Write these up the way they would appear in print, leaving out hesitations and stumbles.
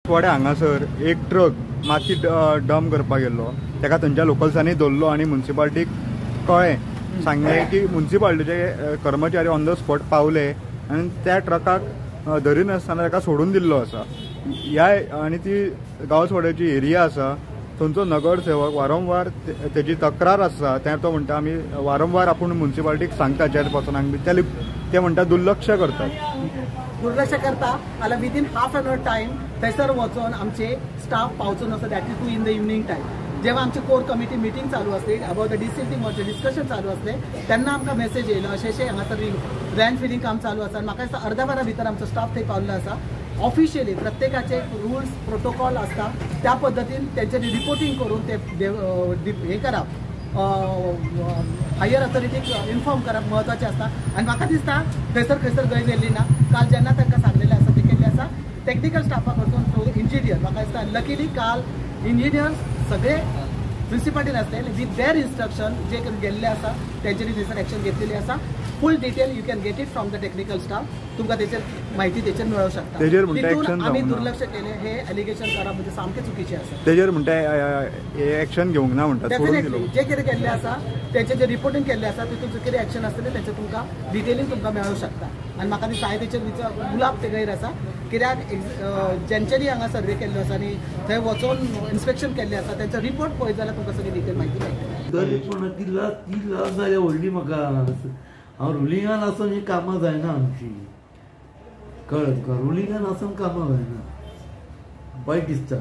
वाड्या हांगासर एक ट्रक माती डंप करपाक गेल्लो, ताका थंयच्या लोकल्सांनी धरलो आनी मुन्सिपाल्टीक कळ्ळें, सांगलें की मुन्सिपाल्टीचे कर्मचारी ऑन the spot पावले आनी त्या ट्रकाक धरिनासतना ताका सोडून दिल्लो आसा. ह्या आनी ती गांवसवाड्याची एरिया आसा, थंयचो नगरसेवक वारंवार तेजी तक्रार आसा, ते तो म्हणटा आमी वारंवार आपूण मुन्सिपाल्टीक सांगता चेअरपर्सनाक बी, ते म्हणटा दुर्लक्ष करतात. दुर्लक्ष करता जाल्यार within half an hour time थंयसर वचोन आमचे स्टाफ पावचो नासता, that is 2 in the evening time. जेव्हा आमची कोर कमिटी मिटींग चालू असली अबाउट the डिसिल्टिंग वर्चे डिस्कशन चालू असले तेन्ना आमकां मेसेज येयलो अशें अशें हांगासर लँड फिलिंग काम चालू आसा. म्हाका दिसता अर्द्या वरा भितर आमचो स्टाफ थंय पावल्लो आसा. ऑफिशियली प्रत्येकाचे रुल्स प्रोटोकॉल आसता त्या पद्दतीन तेंच्यांनी रिपोर्टींग करून ते हे करप, हायर अथॉरिटीक इन्फॉर्म करप म्हत्वाचें आसता. आनी म्हाका दिसता थंयसर खंयसर गय गेल्ली ना. काल जेन्ना तांकां सांगलेलें आसा तें केल्लें आसा. टॅक्निकल स्टाफा कडसून थ्रू इंजिनियर, म्हाका दिसता लकीली काल इंजिनियर सगळे म्युनिसिपालिटीन आसले विथ there instruction जे गेल्ले आसा तेंच्यांनी थंयसर एक्शन घेतलेली आसा. Full detail you can get it from the technical staff, तुमकां तेचेर म्हायती तेचेर मेळोवंक शकता. तितून आमी दुर्लक्ष केलें हे एलिगेशन करप म्हणजे सामकें चुकीचें आसा. तेजेर म्हणटा एक्शन घेवंक ना म्हणटा, डेफिनेटली जे कितें केल्लें आसा तेचें जे रिपोर्टींग केल्लें आसा तितून जे कितें एक्शन आसतलें तेचें तुमकां डिटेलीन तुमकां मेळोवंक शकता. आनी म्हाका दिसता हांवें तेचेर गुलाब ते गैर आसा, कित्याक जेंच्यांनी हांगा सर्वे केल्लो आसा आनी थंय वचोन इन्स्पेक्शन केल्लें आसा तेंचो रिपोर्ट पळयत जाल्यार तुमकां सगळी डिटेल म्हायती मेळटली. तरी पूण ती लज जाल्या व्हडली म्हाका. हांव रुलिंगान आसून ही कामां जायना आमची, कळ्ळें तुका? रुलिंगान आसून कामां जायना, वायट दिसता.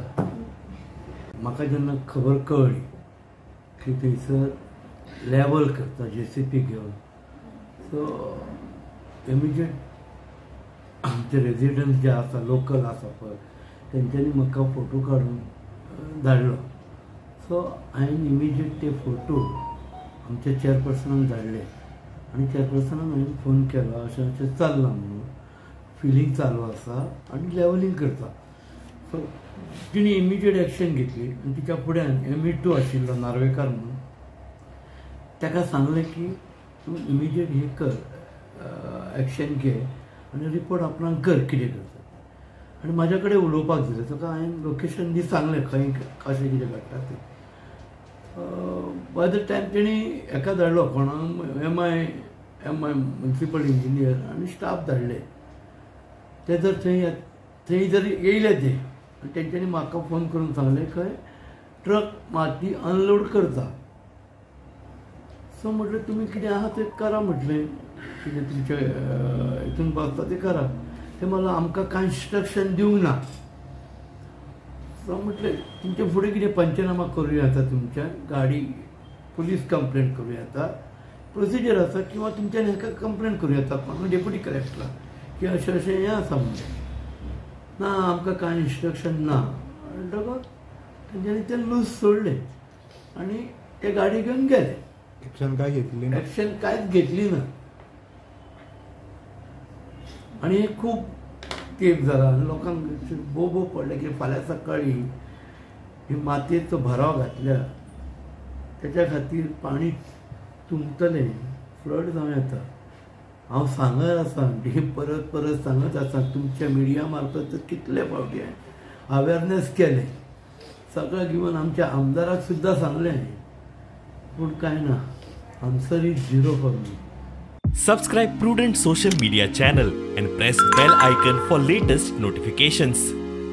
म्हाका जेन्ना खबर कळ्ळी की थंयसर लेवल करता जेसीपी घेवन, सो इमिजिएट आमचे रेजिडंट जे आसा लोकल आसा पळय तेंच्यांनी म्हाका फोटो काडून धाडलो. सो हांवें इमिजिएट ते फोटो आमच्या चेअरपर्सनाक धाडले आनी चेअरपर्सनाक हांवें फोन केलो अशें अशें चल्लां म्हणून, फिलींग चालू आसा आनी लेवलींग करता. सो तिणें इमिजिएट एक्शन घेतली आनी तिच्या फुड्यान ME2 आशिल्लो नार्वेकार म्हणून, ताका सांगलें की तूं इमिजिएट हें कर, एक्शन घे आनी रिपोर्ट आपणाक कर कितें करता. आनी म्हाज्या कडेन उलोवपाक दिलें ताका हांवें लोकेशन बी सांगलें खंय कशें कितें घडटा तें. बाय the time तेणी हेका धाडलो कोणाक एम I municipal engineer आनी स्टाफ धाडले. ते जर थंय थंय जर येयले ते आनी तेंच्यांनी म्हाका फोन करून सांगलें खंय ट्रक माती अनलोड करता. सो म्हटलें तुमी कितें आहा तें करा, म्हटलें कितें तुमचें हितून बसता तें करा. ते मला आमकां कांय इन्स्ट्रक्शन दिवंक ना. सो म्हटलें तुमचे फुडें कितें पंचनामा करूं येता, तुमच्या गाडी पुलीस कंप्लेंट करूं येता, प्रोसिजर आसा, किंवा तुमच्यान हेका कंप्लेंट करूं येता कोण डेप्युटी कलेक्टराक की अशें अशें हें आसा म्हणून. ना आमकां कांय इन्स्ट्रक्शन ना म्हणटकच तेंच्यांनी ते लूज सोडले आनी ते गाडी घेवन गेले. एक्शन काय घेतली ना, एक्शन कांयच घेतली ना. आनी हे खूब तेप जाला आनी लोकांक बोबो पडले की फाल्यां सकाळी ही मातयेचो भराव घातल्या तेच्या खातीर पाणी तुंबतलें, फ्लड जावं येता. हांव सांगत आसा, परत परत सांगत आसा, तुमच्या मिडिया मार्फत कितले फावटी हांवें अवेरनेस केलें सगळें, घेवन आमच्या आमदाराक सुद्दां सांगलें, पूण कांय ना, Answer is zero for me. Subscribe Prudent Social Media channel and press bell icon for latest notifications.